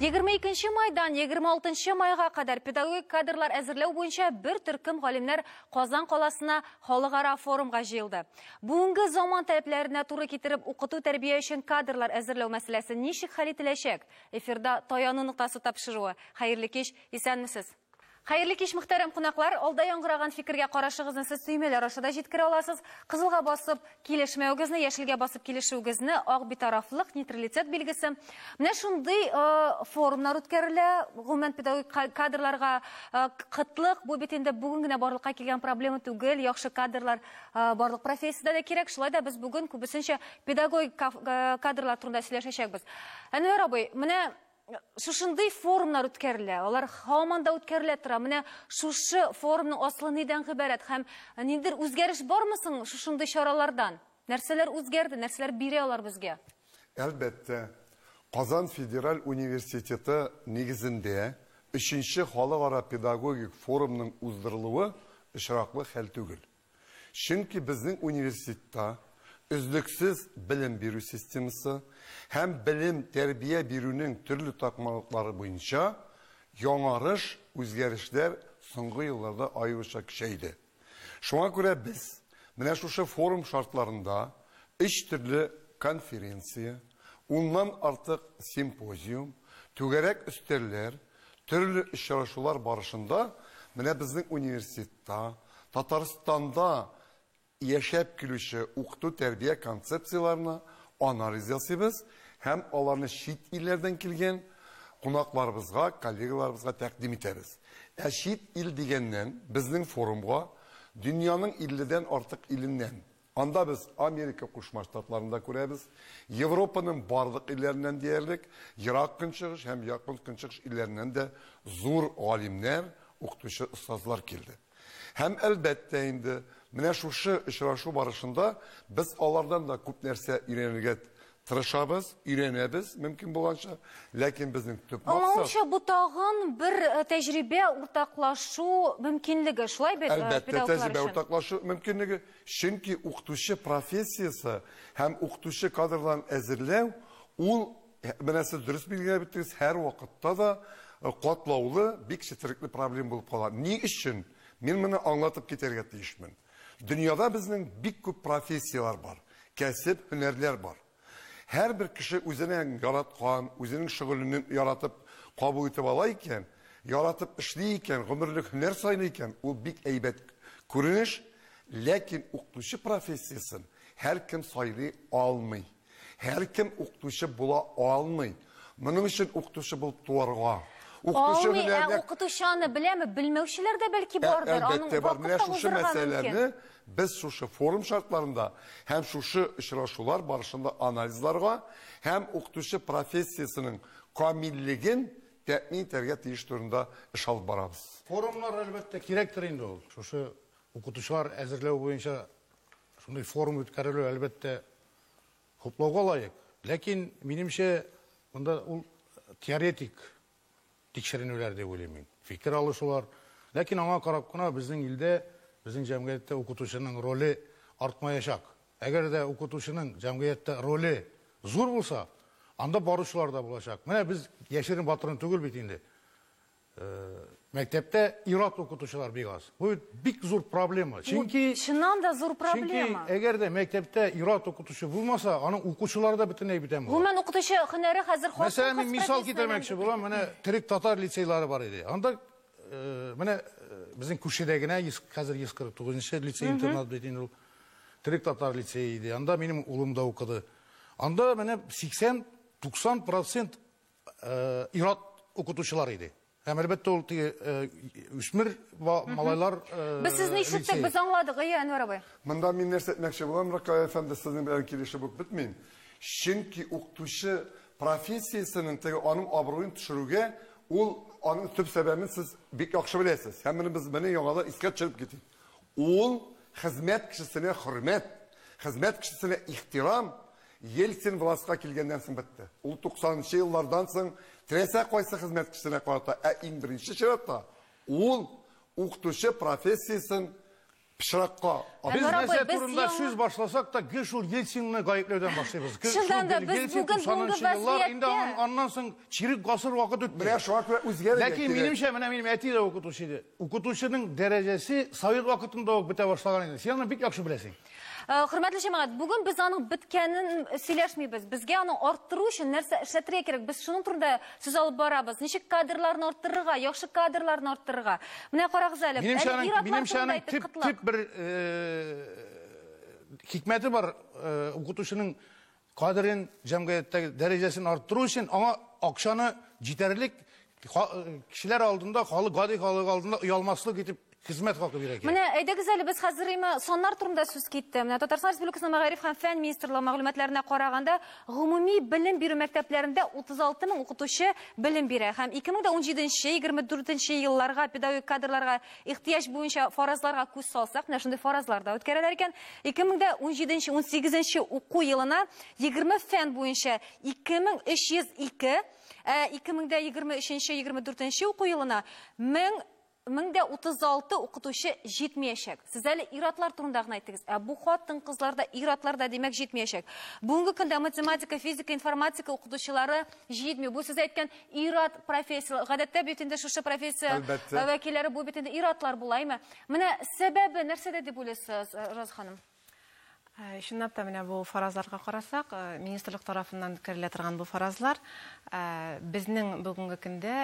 22 майдан 26 майга кадәр педагогик кадрлар әзерләү буенча бер төркем галимнәр Казан каласына халыкара форумга җыелды. Бүгенге заман таләпләренә туры китереп укыту-тәрбия өчен кадрлар әзерләү мәсьәләсе ничек хәл ителәчәк? Эфирда Таяну ноктасы тапшыруы. Хәерле кич, исәнмесез! Хәерле кич, мөхтәрәм кунаклар! Алда яңгыраган фикергә карашыгызны сез төймәләр аша да җиткерә аласыз. Кызылга басып килешмәвегезне, яшелгә басып килешүегезне, ак битарафлык, нейтралитет билгесе. Менә шундый форумнар үткәрелә. Гомумән, педагогик кадрларга кытлык, бу бит инде бүген генә барлыкка килгән проблема түгел. Яхшы кадрлар барлык профессиядә дә кирәк. Шулай да без бүген күбесенчә педагогик кадрлар турында сөйләшәчәкбез. Әнвәр абый, менә шушындый форумнар үткәрелә, алар һаман да үткәрелә тора. Менә шушы форумның асылы нидән гыйбарәт һәм ниндидер үзгәреш бармы соң шушындый чаралардан? Нәрсәләр үзгәрде, нәрсәләр бирә алар безгә? Әлбәттә, Казан федераль университеты нигезендә өченче халыкара педагогик форумның уздырылуы очраклы хәл түгел. Чөнки безнең университетта өзлексез белем бирү системасы һәм белем-тәрбия бирүнең төрле такмаклары буенча яңарыш, үзгәрешләр соңгы елларда аеруча көчәйде. Шуңа күрә без менә шушы форум шартларында өч төрле конференция, уннан артык симпозиум, түгәрәк өстәлләр, Төрле очрашулар барышында менә безнең университетта, Татарстанда яшәп килүче укыту-тәрбия концепцияләренә анализ ясыйбыз һәм аларны чит илләрдән килгән кунакларыбызга, коллегаларыбызга тәкъдим итәбез. Ә чит ил дигәннән, безнең форумга дөньяның илледән артык иленнән Анда без Америка Кушма Штатларын да күрәбез, Европаның барлык илләреннән диярлек, Ерак Көнчыгыш һәм Якын Көнчыгыш илләреннән дә зур галимнәр, укытучы остазлар килде. Һәм, әлбәттә инде, менә шушы очрашу барышында без алардан да күп нәрсә өйрәнергә Тырышабыз, өйрәнәбез, мөмкин булганча, ләкин безнең төп максат. Аңлавымча, бу тагын бер тәҗрибә уртаклашу мөмкинлеге, шулай бит, Әлбәттә, педагоглар тәҗрибә өчен? уртаклашу мөмкинлеге, чөнки укытучы профессиясе һәм укытучы кадрларын әзерләү, ул, менә сез дөрес билгеләп үттегез, һәрвакытта да катлаулы, бик четерекле проблема булып кала. Ни өчен? Мин моны аңлатып китәргә тиешмен. Дөньяда безнең бик күп профессияләр бар, кәсеп, һөнәрләр бар. Һәрбер кеше үзенең яраткан, үзенең шөгылен яратып кабул итеп ала икән, яратып эшли икән, гомерлек һөнәр сайлый икән, ул бик әйбәт күренеш. Ләкин укытучы профессиясен һәркем сайлый алмый. Һәркем укытучы була алмый. Моның өчен укытучы булып туарга. Укытучы Алмый, ә укытучы аны беләме? Белмәүчеләр дә бәлки бардыр. Аның Әлбәттә бар. Менә шушы мәсьәләне без шушы форум шартларында һәм шушы очрашулар барышында анализларга һәм укытучы профессиясенең камиллеген тәэмин итәргә тиеш турында эш алып барабыз. Форумнар, әлбәттә, кирәктер инде ул. Шушы укытучылар әзерләү буенча шундый форум үткәрелү, әлбәттә, Хуплауга лаек. Ләкин, минемчә, монда ул теоретик тикшеренүләр дип уйлыйм мин. Фикер алышулар. Ләкин аңа карап кына безнең илдә, безнең җәмгыятьтә укытучының роле артмаячак. Әгәр дә укытучының җәмгыятьтә роле зур булса, анда баручылар да булачак. Менә без яшерен батырын түгел бит инде. Мәктәптә ир-ат укытучылар бик аз. Бу бит бик зур проблема. Чөнки чыннан да зур проблема. Чөнки әгәр дә мәктәптә ир-ат укытучы булмаса, аның укучылары да бөтенләй бүтән була. Гомумән укытучы һөнәре хәзер хатын-кыз. Мәсәлән, мин мисал китермәкче булам, менә төрек татар лицейлары бар иде. Анда менә безнең күршедә генә хәзер 149 нчы лицей-интернат бит инде ул. Төрек татар лицее иде. Анда минем улым да укыды. Анда менә 80-90 процент ир-ат укытучылар иде. Һәм әлбәттә ул теге үсмер малайлар. Без сезне ишеттек, без аңладык, әйе, Әнвәр абый. Монда мин нәрсә әйтмәкче булам, Рокая әфәнде, сезнең белән килешеп үк бетмим. Чөнки укытучы профессиясенең теге аның абруен төшерүгә ул аның төп сәбәбен сез бик яхшы беләсез. Һәм моны без моны яңадан искә төшереп китик. Ул хезмәт кешесенә хөрмәт, хезмәт кешесенә ихтирам Ельцин властька килгәннән соң бетте. Ул 90 нчы еллардан соң теләсә кайсы хезмәт кешесенә карата, ә иң беренче чиратта ул укытучы профессиясен Пычракка. Без нәрсә турында сүз башласак та, гел шул Ельцинны гаепләүдән башлыйбыз. Чыннан да, без бүген бүгенге вазгыятьтә. Инде аннан соң чирек гасыр вакыт үтте. Менә шуңа күрә үзгәрергә кирәк. Ләкин минемчә, менә минем әти дә укытучы иде. Укытучының дәрәҗәсе совет вакытында ук бетә башлаган иде. Син аны бик яхшы беләсең. Хөрмәтле җәмәгать, бүген без аның беткәнен сөйләшмибез. Безгә аны арттыру өчен нәрсә эшләтергә кирәк? Без шуның турында сүз алып барабыз. Ничек кадрларны арттырырга, яхшы кадрларны арттырырга. Менә карагыз әле. Минемчә, аның төп бер хикмәте бар. Укытучының кадрын, җәмгыятьтәге дәрәҗәсен арттыру өчен аңа акчаны җитәрлек кешеләр алдында, халык, гади халык алдында оялмаслык итеп хезмәт хакы бирә кирәк. Менә әйдәгез әле без хәзер име саннар турында сүз китте. Менә Татарстан Республикасының Мәгариф һәм фән министрлыгы мәгълүматларына караганда, гомуми белем бирү мәктәпләрендә 36 мең укытучы белем бирә һәм 2017-24 елларга педагогик кадрларга ихтыяҗ буенча фаразларга күз салсак, менә шундый фаразлар да үткәрәләр икән. 2017-18 уку елына 20 фән буенча 2302, ә 2023-24 уку елына 1036 укытучы җитмәячәк. Сез әле ир-атлар турында гына әйттегез. Ә бу хатын-кызлар да, ир-атлар да димәк җитмәячәк. Бүгенге көндә математика, физика, информатика укытучылары җитми. Бу сез әйткән ир-ат профессия. Гадәттә бит инде шушы профессия вәкилләре бу бит инде ир-атлар була, әйме? Менә сәбәбе нәрсәдә дип уйлыйсыз, Роза ханым? Чынлап та менә бу фаразларга карасак, министрлык тарафыннан үткәрелә торган бу фаразлар безнең бүгенге көндә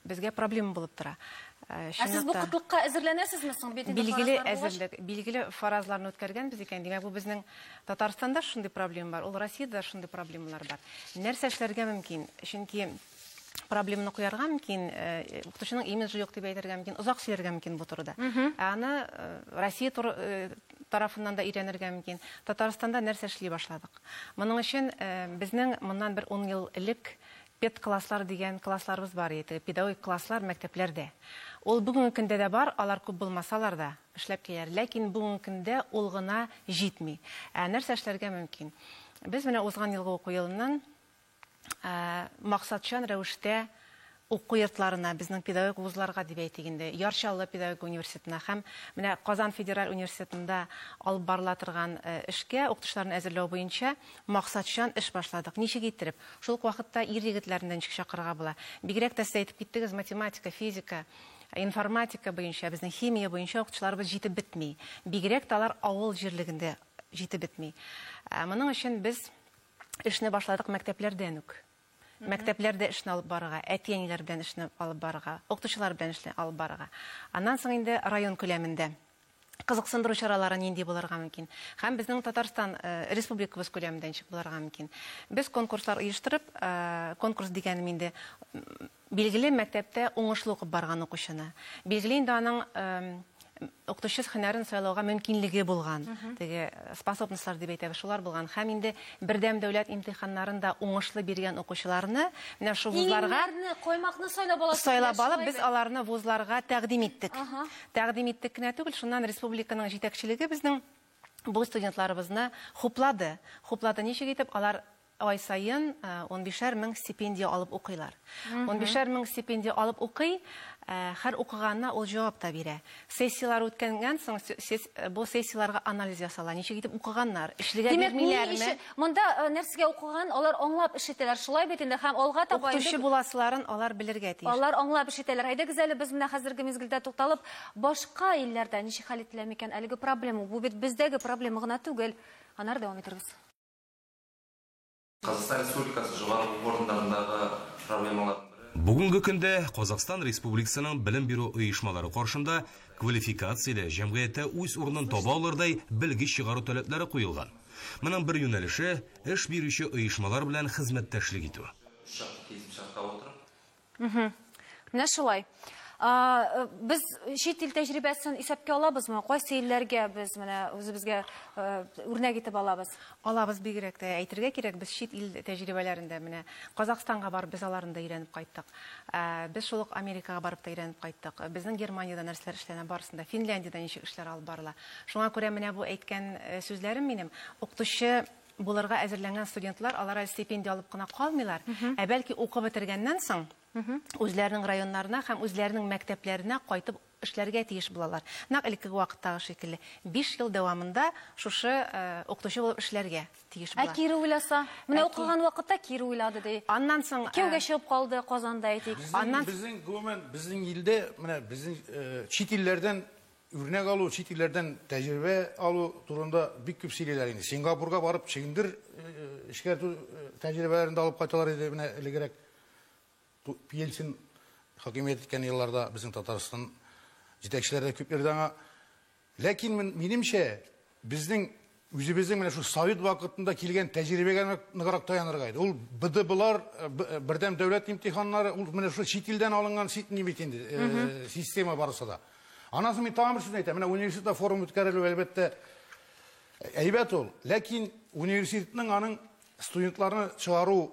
безгә проблема булып тора. Ә сез бу кытлыкка әзерләнәсезме соң? Бит инде билгеле әзерлек, билгеле фаразларны үткәргәнбез икән, димәк, бу безнең Татарстанда шундый проблема бар, ул Россиядә шундый проблемалар бар. Нәрсә эшләргә мөмкин? Чөнки проблеманы куярга мөмкин, укытучының имиджы юк дип әйтергә мөмкин, озак сөйләргә мөмкин бу турыда. Ә аны Россия тарафыннан да өйрәнергә мөмкин. Татарстанда нәрсә эшли башладык? Моның өчен безнең моннан бер 10 ел элек пед-класслар дигән классларыбыз бар иде, педагогик класслар мәктәпләрдә. Ул бүгенге көндә дә бар, алар күп булмасалар да эшләп киләләр, ләкин бүгенге көндә ул гына җитми. Ә нәрсә эшләргә мөмкин? Без менә узган елгы уку елыннан максатчан рәвештә уку йортларына, безнең педагогик вузларга дип әйтик инде, Яр Чаллы педагогик университетына һәм менә Казан федераль университетында алып барыла торган эшкә укытучыларны әзерләү буенча максатчан эш башладык. Ничек иттереп? Шул ук вакытта ир егетләрне дә ничек чакырырга була? Бигрәк тә сез әйтеп киттегез, математика, физика, информатика буенча, безнең химия буенча укытучыларыбыз җитеп бетми. Бигрәк тә алар авыл җирлегендә җитеп бетми. Моның өчен без эшне башладык мәктәпләрдән үк. Мәктәпләрдә эшне алып барырга, әти-әниләр белән эшне алып барырга, укытучылар белән эшне алып барырга. Аннан соң инде район күләмендә кызыксындыру чаралары нинди булырга мөмкин? Һәм безнең Татарстан республикабыз күләмендә ничек булырга мөмкин? Без конкурслар оештырып, конкурс дигәнем инде билгеле мәктәптә уңышлы укып барган укучыны, билгеле инде аның укытучы һөнәрен сайлауга мөмкинлеге булган, теге способностьлар дип әйтәбез, шулар булган. Һәм инде бердәм дәүләт имтиханнарын да уңышлы биргән укучыларны менә шул вузларга Иңнәрне, коймакны сайлап аласыз. Сайлап алып, без аларны вузларга тәкъдим иттек. Тәкъдим иттек кенә түгел, шуннан республиканың җитәкчелеге безнең бу студентларыбызны хуплады. Хуплады ничек итеп? Алар ай саен 15 мең стипендия алып укыйлар. 15 мең стипендия алып укый, һәр укыганына ул җавап та бирә. Сессияләр үткәннән соң бу сессияләргә анализ ясала. Ничек итеп укыганнар, эшлегә бирмиләрме? Монда нәрсәгә укыган, алар аңлап эш итәләр. Шулай бит инде, һәм алга таба укытучы буласыларын алар белергә тиеш. Алар аңлап эш итәләр. Әйдәгез әле без менә хәзерге мизгелдә тукталып, башка илләрдә ничек хәл ителә микән әлеге проблема? Бу бит бездәге проблема гына түгел. Аннары дәвам итербез. Қазақстан Республикасы жоғары оқу орындарындағы проблемалар. Бүгінгі күндә Казахстан Республикасының белем бирү оешмалары каршында квалификацияле җәмгыятьтә үз урынын таба алырдай белгеч чыгару таләпләре куелган. Моның бер юнәлеше эш бирүче оешмалар белән хезмәттәшлек итү. Менә шулай. Без чит ил тәҗрибәсен исәпкә алабызмы? Кайсы илләргә без менә үзебезгә үрнәк итеп алабыз? Алабыз, бигрәк тә әйтергә кирәк, без чит ил тәҗрибәләрендә менә Казахстанга барып без аларны да өйрәнеп кайттык. Без шул ук Америкага барып та өйрәнеп кайттык. Безнең Германиядә нәрсәләр эшләнә барысында, Финляндиядә ничек эшләр алып барыла. Шуңа күрә менә бу әйткән сүзләрем минем, укытучы булырга әзерләнгән студентлар, алар әле стипендия алып кына калмыйлар, ә бәлки укып бетергәннән соң үзләренең районнарына һәм үзләренең мәктәпләренә кайтып эшләргә тиеш булалар. Нәкъ элеккеге вакыттагы шикелле 5 ел дәвамында шушы укытучы булып эшләргә тиеш була. Ә кире уйласа, менә укыган вакытта кире уйлады ди. Аннан соң кияүгә чыгып калды Казанда әйтик. Аннан безнең гомумән безнең илдә менә безнең чит илләрдән үрнәк алу, чит илләрдән тәҗрибә алу турында бик күп сөйлиләр инде. Сингапурга барып чөгендер эшкәртү тәҗрибәләрен дә алып кайталар иде менә элегрәк. Ельцин хакимият иткән елларда безнең Татарстан җитәкчеләре дә күп йөрде аңа. Ләкин минемчә, безнең үзебезнең менә шул совет вакытында килгән тәҗрибәгә ныграк таянырга иде. Ул БДБлар, бердәм дәүләт имтиханнары, ул менә шул чит илдән алынган ни бит инде, система барысы да. Аннан соң мин тагын бер сүз әйтәм. Менә университетта форум үткәрелү әлбәттә әйбәт ул. Ләкин университетның аның студентларны чыгару,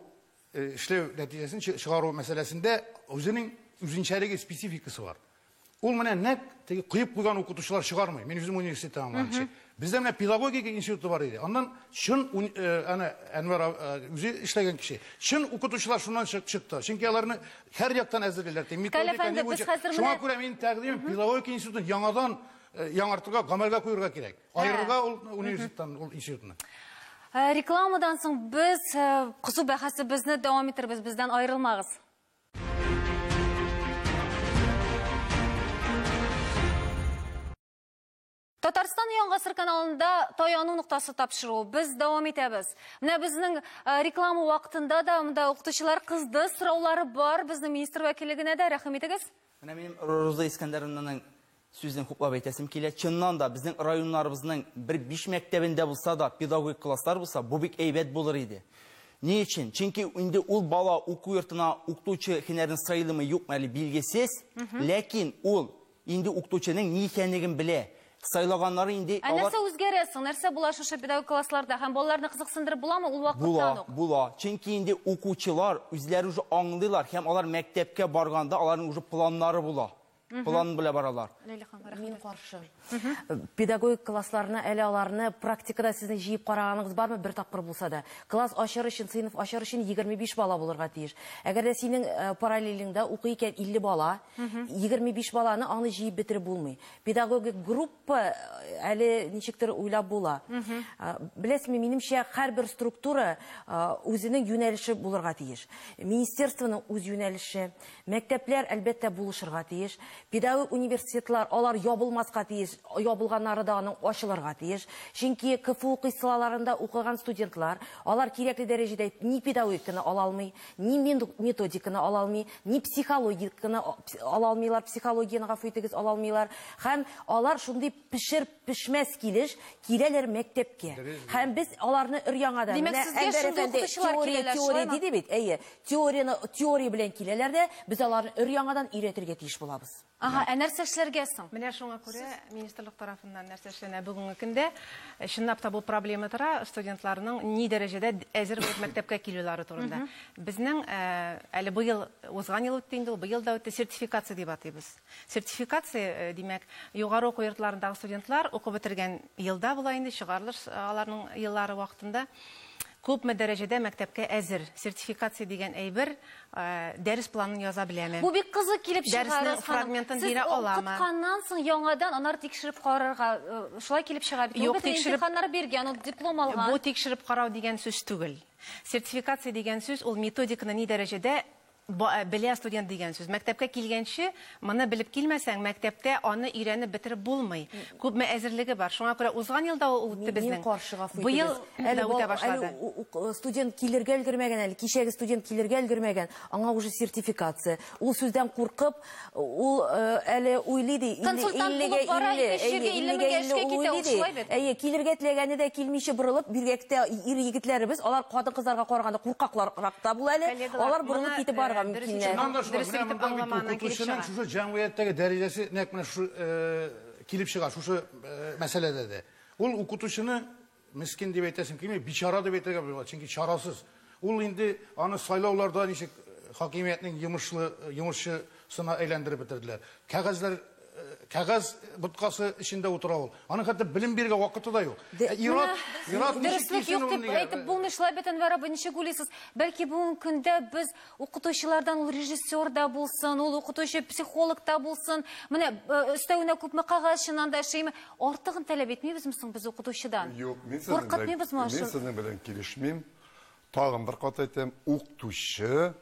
эшләү нәтиҗәсен чыгару мәсьәләсендә үзенең үзенчәлеге, спецификасы бар. Ул менә нәкъ теге куеп куйган укытучылар чыгармый. Мин үзем университетта аңлаганча. Бездә менә педагогика институты бар иде. Аннан чын әнә Әнвәр үзе эшләгән кеше. Чын укытучылар шуннан чыкты. Чөнки аларны һәр яктан әзерлиләр. Методика ни буенча. Шуңа күрә мин тәкъдимем педагогика институтын яңадан яңартырга, гамәлгә куярга кирәк. Аерырга ул университеттан, ул институтны. Рекламадан соң без кызу бәхәсебезне дәвам итербез. Бездән аерылмагыз. Татарстан Яңа гасыр каналында таяну ноктасы тапшыру. Без дәвам итәбез. Менә безнең реклама вакытында да монда укытучылар кызды, сораулары бар. Безнең министр вәкиллегенә дә рәхим итегез. Менә минем Роза Искәндәровнаның сүзен хуплап әйтәсем килә. Чыннан да безнең районнарыбызның бер 5 мәктәбендә булса да педагогик класслар булса, бу бик әйбәт булыр иде. Ни өчен? Чөнки инде ул бала уку йортына укытучы һөнәрен сайлымы юкмы әле билгесез, ләкин ул инде укытучының ни икәнлеген белә. Сайлаганнары инде алар... Ә нәрсә үзгәрә соң? Нәрсә була шушы педагогик классларда? Һәм балаларны кызыксындырып буламы ул вакыттан ук? Була, була. Чөнки инде укучылар үзләре уже аңлыйлар һәм алар мәктәпкә барганда аларның уже планнары була. План белән баралар. Мин каршы. Педагогик классларны әле аларны практикада сезнең җыеп караганыгыз бармы бер тапкыр булса да? Класс ачыр өчен, сыйныф ачыр өчен 25 бала булырга тиеш. Әгәр дә синең параллелеңдә укый икән 50 бала, 25 баланы аны җыеп бетереп булмый. Педагогик группа әле ничектер уйлап була. Беләсезме, минемчә, һәрбер структура үзенең юнәлеше булырга тиеш. Министерствоның үз юнәлеше, мәктәпләр әлбәттә булышырга тиеш. Педагогик университетлар алар ябылмаска тиеш, ябылганнары да аның ачылырга тиеш. Чөнки КФУ кыйссаларында укыган студентлар, алар кирәкле дәрәҗәдә ни педагогиканы ала алмый, ни методиканы ала алмый, ни психологиканы ала алмыйлар, психологияне гафу итегез, ала алмыйлар. Һәм алар шундый пешер пешмәс килеш киләләр мәктәпкә. Һәм без аларны өр-яңадан. Димәк, сезгә шундый укытучылар киләләр, теория диде бит, әйе, теорияне теория белән киләләр дә, без аларны өр-яңадан өйрәтергә тиеш булабыз. Ага, ә нәрсә эшләргә соң? Менә шуңа күрә министрлык тарафыннан нәрсә эшләнә бүгенге көндә? Чынлап та бу проблема тора, студентларның ни дәрәҗәдә әзер булып мәктәпкә килүләре турында. Безнең әле быел, узган ел үтте инде, быел да үтте, сертификация дип атыйбыз. Сертификация, димәк, югары уку йортларындагы студентлар укып бетергән елда була инде, чыгарылыш аларның еллары вакытында күпме дәрәҗәдә мәктәпкә әзер. Сертификация дигән әйбер дәрес планын яза беләме? Бу бик кызык килеп чыга. Дәреснең фрагментын бирә аламы? Сез укытканнан соң яңадан анар тикшереп карарга шулай килеп чыга бит. Юк, тикшереп имтиханнар биргән, ул диплом алган. Бу тикшереп карау дигән сүз түгел. Сертификация дигән сүз ул методиканы ни дәрәҗәдә белә студент дигән сүз. Мәктәпкә килгәнче, моны белеп килмәсәң, мәктәптә аны өйрәнеп бетереп булмый. Күпме әзерлеге бар. Шуңа күрә узган елда ул үтте безнең. Быел әле үтә башлады. Студент килергә өлгермәгән әле, кичәге студент килергә өлгермәгән, аңа уже сертификация. Ул сүздән куркып, ул әле уйлый ди, 50-гә 50, әйе, килергә теләгәне дә килмичә борылып, биргәктә ир егетләребез, алар хатын-кызларга караганда куркакларрак та була әле. Алар борылып китеп барырга мөмкиннәр. Укытучының шушы җәмгыятьтәге дәрәҗәсе нәкъ менә шушы килеп чыга, шушы мәсьәләдә дә. Ул укытучыны мискин дип әйтәсем килми, бичара дип әйтергә була, чөнки чарасыз. Ул инде аны сайлауларда ничек хакимиятнең йомышчысына әйләндереп бетерделәр. Кәгазьләр кәгазь боткасы эчендә утыра ул. Аның хәтта белем бирергә вакыты да юк. Ир-ат, ир-ат ничек Дөреслек юк дип әйтеп булмый шулай бит, Әнвәр абый, ничек уйлыйсыз? Бәлки бүгенге көндә без укытучылардан ул режиссер да булсын, ул укытучы психолог та булсын, менә өстәвенә күпме кәгазь чыннан да эшлиме, артыгын таләп итмибезме соң без укытучыдан? Юк, мин сезнең Куркытмыйбызмы мин сезнең белән килешмим. Тагын бер кат әйтәм, укытучы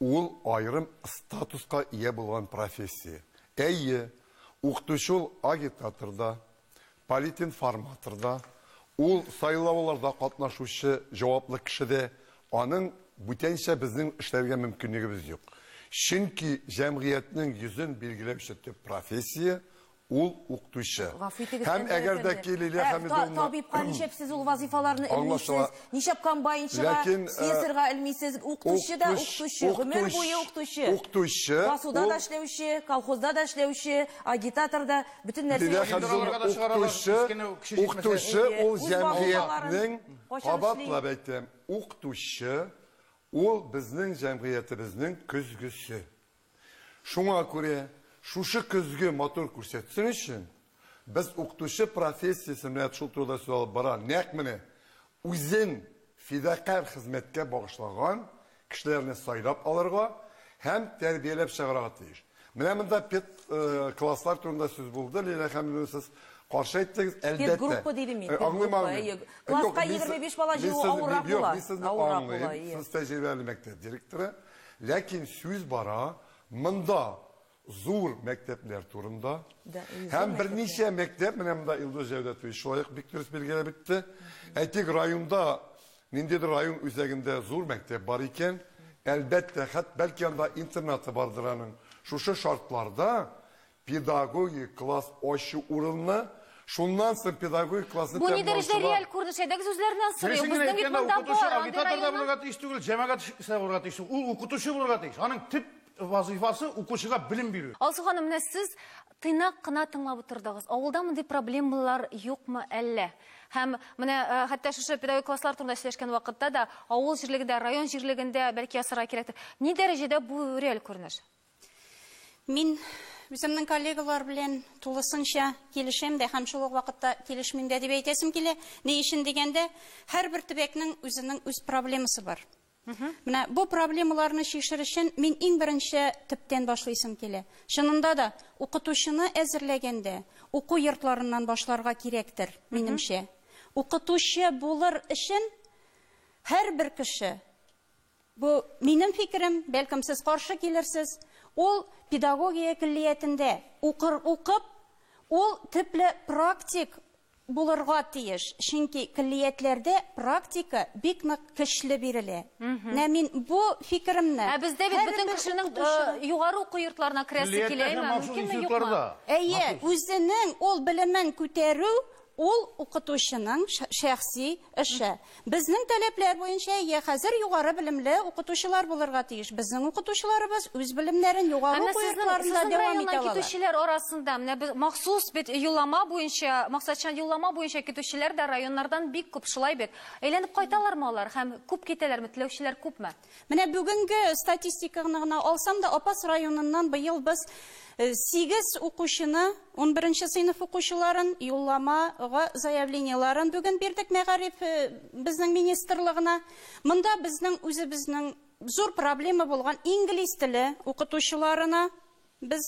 ул аерым статуска ия булган профессия. Әйе, укытучы ул агитатор да, политинформатор да, ул сайлауларда катнашучы җаваплы кеше дә, аның бүтәнчә безнең эшләргә мөмкинлегебез юк. Чөнки җәмгыятьнең йөзен билгеләүче төп профессия ул укытучы. Гафу итегез, Һәм Әнвәр әгәр дә әфәнде. ки Лилия Ә, Хәмидулловна Табибка нишләп сез ул вазифаларны Аңлашыла. элмисез? Нишләп комбайнчыга, Ләкин, слесарьга элмисез? Укытучы да укытучы, гомер буе укытучы. Укытучы. Басуда да эшләүче, колхозда да эшләүче, агитатор да, бөтен нәрсә. Лилия Хәмидулловна, укытучы, укытучы ул җәмгыятьнең, кабатлап әйтәм, укытучы ул безнең җәмгыятебезнең көзгесе. Шуңа күрә шушы көзге матур күрсәтсен өчен без укытучы профессиясе менә шул турыда сүз алып бара. Нәкъ менә үзен фидакарь хезмәткә багышлаган кешеләрне сайлап алырга һәм тәрбияләп чыгарырга тиеш. Менә монда пед класслар турында сүз булды. Лилия Хәмидулловна, сез каршы әйттегез, әлбәттә. Педгруппа дидем мин. Аңлыйм, аңлыйм. Класска 25 бала җыю авыррак була. Юк, мин сезне аңлыйм. Сез тәҗрибәле мәктәп директоры. Ләкин сүз бара монда зур мәктәпләр турында. Һәм берничә мәктәп, менә монда Илдус Җәүдәтович шулай ук бик дөрес билгеләп үтте. Әйтик, районда ниндидер район үзәгендә зур мәктәп бар икән, әлбәттә, хәт бәлки анда интернаты бардыр аның. Шушы шартларда педагогик класс ачу урынына, шуннан соң педагогик классны Бу ни дәрәҗәдә реаль күренеш? Әйдәгез үзләреннән сорыйк. Безнең бит монда бар, андый агитатор да булырга тиеш түгел, җәмәгать эшчесе булырга тиеш түгел. Ул укытучы булырга тиеш. Аның төп вазифасы укучыга белем бирү. Алсу ханым, менә сез тыйнак кына тыңлап утырдыгыз. Авылда мондый проблемалар юкмы әллә? Һәм менә хәтта шушы педагогик класслар турында сөйләшкән вакытта да авыл җирлегендә, район җирлегендә бәлки ясарга кирәктер. Ни дәрәҗәдә бу реаль күренеш? Мин үземнең коллегалар белән тулысынча килешәм дә һәм шул ук вакытта килешмим дә дип әйтәсем килә. Ни өчен дигәндә, һәрбер төбәкнең үзенең үз проблемасы бар. Менә бу проблемаларны чишер өчен мин иң беренче төптән башлыйсым килә. Чынында да укытучыны әзерләгәндә уку йортларыннан башларга кирәктер, минемчә. Укытучы булыр өчен һәрбер кеше, бу минем фикерем, бәлкем сез каршы килерсез, ул педагогия көллиятендә укып, ул төпле практик булырга тиеш. Чөнки көллиятләрдә практика бик нык көчле бирелә. Менә мин бу фикеремне Ә бездә бит бөтен кешенең югары уку йортларына керәсе килә, мөмкинме юкмы? Әйе, үзенең ул белемен күтәрү ул укытучының шәхси эше. Безнең таләпләр буенча әйе, хәзер югары белемле укытучылар булырга тиеш. Безнең укытучыларыбыз үз белемнәрен югары уку йортларында дәвам итә алалар. Китүчеләр арасында менә без махсус бит юллама буенча, максатчан юллама буенча китүчеләр дә районнардан бик күп, шулай бит. Әйләнеп кайталармы алар һәм күп китәләрме, теләүчеләр күпме? Менә бүгенге статистиканы гына алсам да, Апас районыннан быел без 8 укучыны, 11 сыйныф укучыларын юлламага заявлениеларын бүген бирдек мәгариф безнең министрлыгына. Монда безнең үзебезнең зур проблема булган инглиз теле укытучыларына без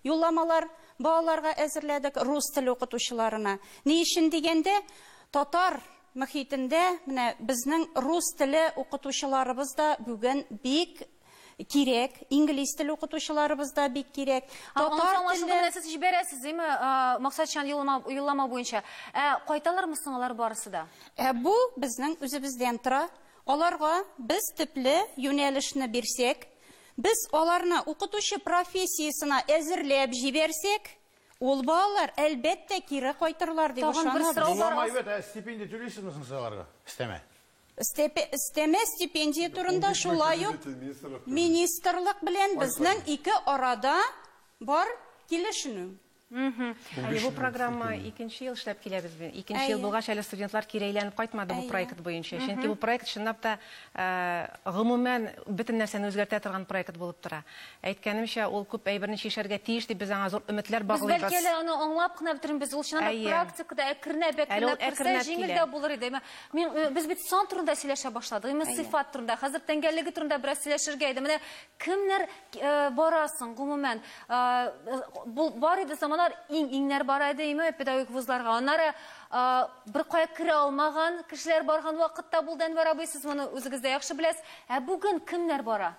юлламалар балаларга әзерләдек, рус теле укытучыларына. Ни өчен дигәндә, татар мөхитендә менә безнең рус теле укытучыларыбыз да бүген бик кирәк, инглиз теле укытучыларыбыз да бик кирәк. Татар теле сез җибәрәсез, әйме, максатчан юллама буенча. Ә кайталармы соң алар барысы да? Ә бу безнең үзебездән тора. Аларга без төпле юнәлешне бирсәк, без аларны укытучы профессиясенә әзерләп җибәрсәк, ул балалар әлбәттә кире кайтырлар дип ышанабыз. Юллама әйбәт, ә стипендия түлисезме соң сез аларга? Өстәмә. Өстәмә стипендия турында шулай ук министрлык белән безнең ике арада бар килешенү. Әле бу программа икенче ел эшләп киләбез без. Икенче ел булгач, әле студентлар кире әйләнеп кайтмады бу проект буенча. Чөнки бу проект чынлап та гомумән бөтен нәрсәне үзгәртә торган проект булып тора. Әйткәнемчә, ул күп әйберне чишәргә тиеш дип без аңа зур өметләр Без баглыйбыз. бәлки әле аны аңлап кына бетермибез. Ул чынлап та практикада әкренләп әкренләп керсә җиңел дә булыр иде. Мин без бит сан турында сөйләшә башладык, именно сыйфат турында. Хәзер тәңгәллеге турында бераз сөйләшергә иде. Менә кемнәр барасың гомумән? Бу бар иде заманнар, иң-иңнәр бара иде, име педагогик вузларга. Аннары бер кая керә алмаган кешеләр барган вакытта булды, Әнвәр абый, сез моны үзегез дә яхшы беләсез. Ә бүген кемнәр бара?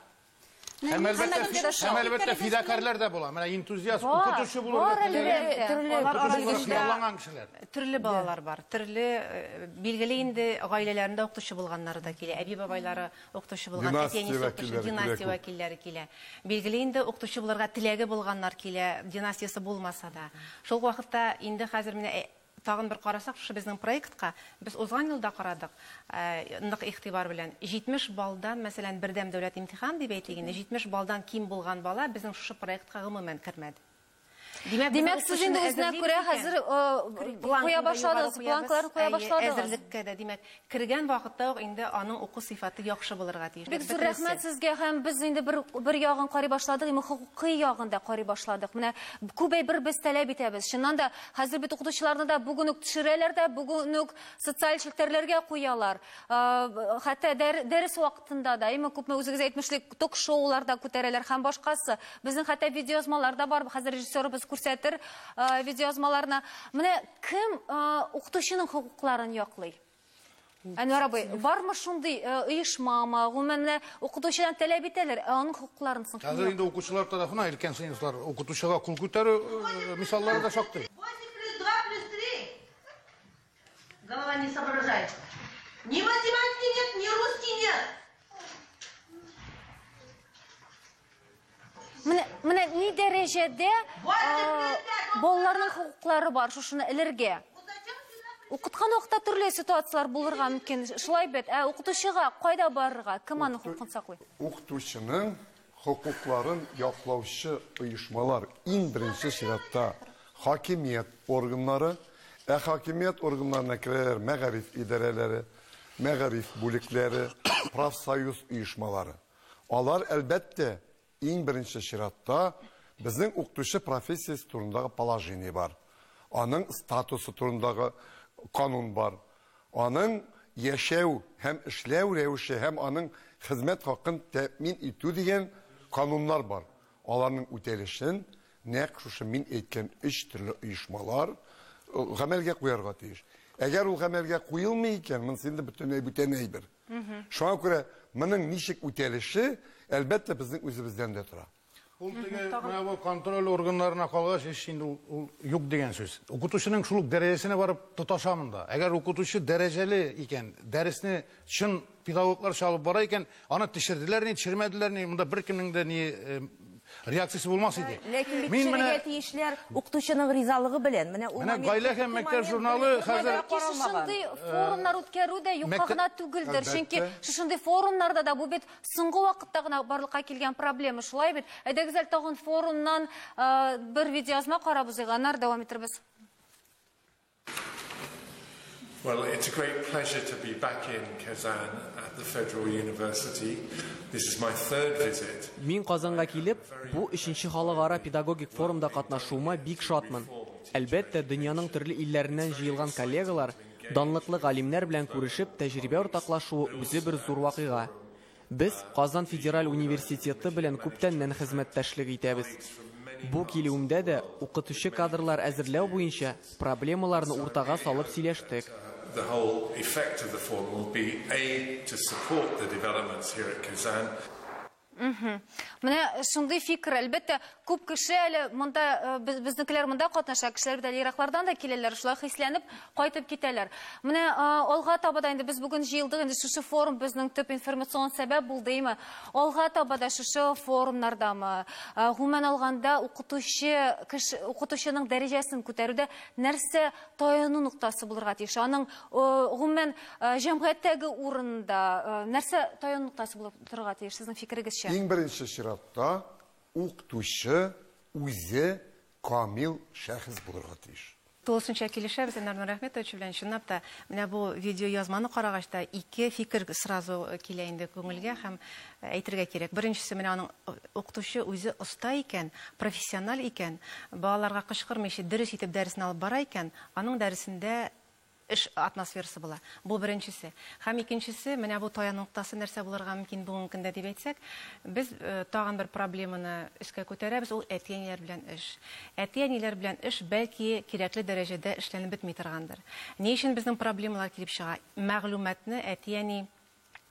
Һәм әлбәттә фидакарлар да була. Менә энтузиаст укытучы булырга теләгән кешеләр. Төрле балалар бар. Төрле, билгеле инде гаиләләрендә укытучы булганнары да килә. Әби-бабайлары укытучы булган, әти-әнисе укытучы, династия вәкилләре килә. Билгеле инде укытучы булырга теләге булганнар килә, династиясе булмаса да. Шул вакытта инде хәзер менә тагын бер карасак, шушы безнең проектка без узган елда карадык, нык игътибар белән. 70 баллдан, мәсәлән, бердәм дәүләт имтихан дип әйтик инде, 70 баллдан ким булган бала безнең шушы проектка гомумән кермәде. Димәк, сез инде үзенә күрә хәзер куя башладыгыз, планкаларны куя башладыгыз. Әзерлеккә дә, димәк, кергән вакытта ук инде аның уку сыйфаты яхшы булырга тиеш. Бик зур рәхмәт сезгә, һәм без инде бер ягын карый башладык, инде хокукый ягын да карый башладык. Менә күп әйбер без таләп итәбез. Чыннан да, хәзер бит укытучыларны да бүген үк төшерәләр дә, бүген үк социаль челтәрләргә куялар. Хәтта дәрес вакытында да, әйме күпме үзегез әйтмешли, ток-шоулар да күтәрәләр һәм башкасы. Безнең хәтта видеоязмалар да бар, хәзер режиссерыбыз күрсәтер видеоязмаларны. Менә кем укытучының хокукларын яклый? Әнвәр абый, бармы шундый оешмамы, гомумән менә укытучыдан таләп итәләр, ә аның хокукларын соң кем Хәзер инде укучылар тарафына өлкән сыйныфлар укытучыга кул күтәрү мисаллары да шактый. Голова не соображает. Ни математики нет, ни русский нет. Менә ни дәрәҗәдә балаларның хокуклары бар шушыны элергә? Укыткан вакытта төрле ситуацияләр булырга мөмкин. Шулай бит. Ә укытучыга кайда барырга? Кем аның хокукын саклый? Укытучының хокукларын яклаучы оешмалар иң беренче чиратта хакимият органнары, ә хакимият органнарына керәләр мәгариф идарәләре, мәгариф бүлекләре, профсоюз оешмалары. Алар әлбәттә иң беренче чиратта безнең укытучы профессиясе турындагы положение бар. Аның статусы турындагы канун бар. Аның яшәү һәм эшләү рәвеше һәм аның хезмәт хакын тәэмин итү дигән кануннар бар. Аларның үтәлешен нәкъ шушы мин әйткән өч төрле оешмалар гамәлгә куярга тиеш. Әгәр ул гамәлгә куелмый икән, монысы инде бөтенләй бүтән әйбер. Шуңа күрә моның ничек үтәлеше, әлбәттә, безнең үзебездән дә тора. Ул теге менә бу контроль органнарына калгач, эш инде ул юк дигән сүз. Укытучының шул ук дәрәҗәсенә барып тоташа монда. Әгәр укытучы дәрәҗәле икән, дәресне чын педагогларча алып бара икән, аны төшерделәр ни, төшермәделәр ни, монда беркемнең дә ни реакциясе булмас иде. Ләкин бит төшерергә тиешләр укытучының ризалыгы белән. Менә ул Менә Гаилә һәм мәктәп журналы хәзер шушындый форумнар үткәрү дә юкка гына түгелдер. Чөнки шушындый форумнарда да бу бит соңгы вакытта гына барлыкка килгән проблема, шулай бит. Әйдәгез әле тагын форумнан бер видеоязма карап узыйк, аннары дәвам итербез. Well, it's a great pleasure to be back in Kazan at the Federal University. This is my third visit. Мин Казанга килеп, бу өченче халыкара педагогик форумда катнашуыма бик шатмын. Әлбәттә, дөньяның төрле илләреннән җыелган коллегалар, данлыклы галимнәр белән күрешеп, тәҗрибә уртаклашуы үзе бер зур вакыйга. Без Казан федераль университеты белән күптәннән хезмәттәшлек итәбез. Бу килүемдә дә укытучы кадрлар әзерләү буенча проблемаларны уртага салып сөйләштек. The whole effect of the forum will be A, to support the developments here at Kazan. Менә шундый фикер, әлбәттә, күп кеше әле монда, безнекеләр монда катнаша, кешеләр бит әле ераклардан да киләләр, шулай хисләнеп кайтып китәләр. Менә алга таба да инде без бүген җыелдык, инде шушы форум безнең төп информацион сәбәп булды, әйме? Алга таба да шушы форумнардамы, гомумән алганда укытучының дәрәҗәсен күтәрүдә нәрсә таяну ноктасы булырга тиеш? Аның гомумән җәмгыятьтәге урынында нәрсә таяну ноктасы булып торырга тиеш, сезнең фикерегезчә? Иң беренче чиратта укытучы үзе камил шәхес булырга тиеш. Тулысынча килешәбез Ленар Нурәхмәтович белән. Чынлап та, менә бу видеоязманы карагач та ике фикер сразу килә инде күңелгә һәм әйтергә кирәк. Беренчесе, менә аның укытучы үзе оста икән, профессиональ икән, балаларга кычкырмыйча дөрес итеп дәресен алып бара икән, аның дәресендә эш атмосферасы була. Бу беренчесе. Һәм икенчесе, менә бу таяну ноктасы нәрсә булырга мөмкин бүгенге көндә дип әйтсәк, без тагын бер проблеманы өскә күтәрәбез, ул әти-әниләр белән эш. Әти-әниләр белән эш бәлки кирәкле дәрәҗәдә эшләнеп бетми торгандыр. Ни өчен безнең проблемалар килеп чыга? Мәгълүматны әти-әни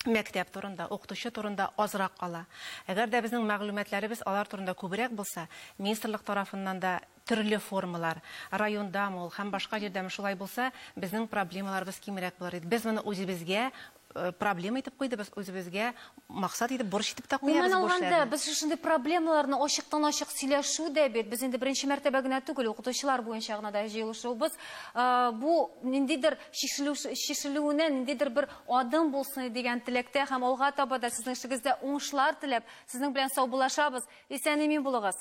мәктәп турында, укытучы турында азрак ала. Әгәр дә безнең мәгълүматларыбыз алар турында күбрәк булса, министрлык тарафыннан да төрле формалар, райондамы ул һәм башка җирдәме шулай булса, безнең проблемаларыбыз кимрәк булыр иде. Без моны үзебезгә проблема итеп куйдыбыз, үзебезгә максат итеп, бурыч итеп тә куябыз Гомумән бу алганда, эшләрне. без шушындый проблемаларны ачыктан-ачык сөйләшү дә бит, без инде беренче мәртәбә генә түгел, укытучылар буенча гына да җыелышуыбыз, бу ниндидер чишелүенә ниндидер бер адым булсын дигән теләктә һәм алга таба да сезнең эшегездә уңышлар теләп, сезнең белән саубуллашабыз. Исән-имин булыгыз.